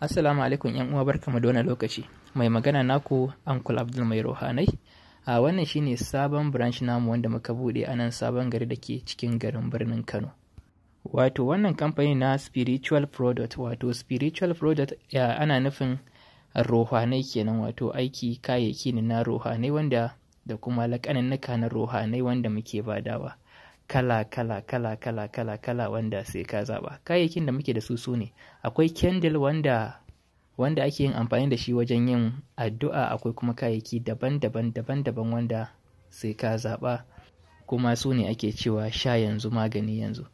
Assalamu alaikum ‘yan uwa, barkamu da wannan lokaci. Mai magana naku, Uncle Abdul Mai Rohanai. A wannan shine sabon branch namu wanda muka bude a nan Sabon Gari da ke cikin garin birnin Kano. Wato wannan kamfani na spiritual product, wato spiritual product ya ana nufin rohanai kenan, wato aiki kayayyaki ne na rohanai wanda da kuma laƙaninnika na rohanai wanda muke badawa. Kala kala kala kala kala kala wanda sai ka zaɓa. Kayayyakin da muke da su su ne: akwai candle wanda ake yin amfani da shi wajen yin addu'a, akwai kuma kayayyaki daban-daban daban-daban wanda sai ka zaɓa, kuma su ne ake cewa sha yanzu magani yanzu.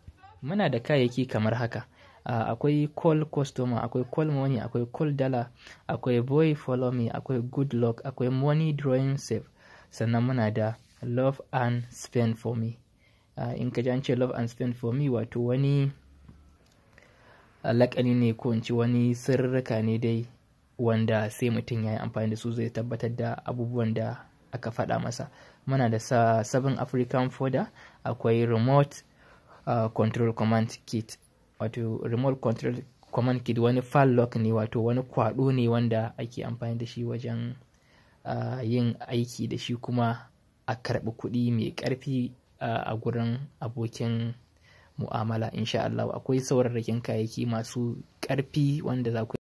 Muna da kayayyaki kamar haka: akwai call customer, akwai call money, akwai call dollar, akwai boy follow me, akwai good luck, akwai money drawing safe, sannan muna da love and spend for me. In ka ji an ce love and spend for me, wato wani laƙani ne ko in ce wani sirrika ne dai wanda sai mutum ya yi amfani da su zai tabbatar da abubuwan da aka faɗa masa. Muna da seven African folder, akwai remote control command kit, wato remote control command kit wani padlock ne, wato wani kwaɗo ne wanda ake amfani da shi wajen yin aiki da shi kuma a karɓi kuɗi mai ƙarfi a gurin abokin mu'amala, insha Allah. Akwai saurarrakin kayayyaki masu ƙarfi wanda za ku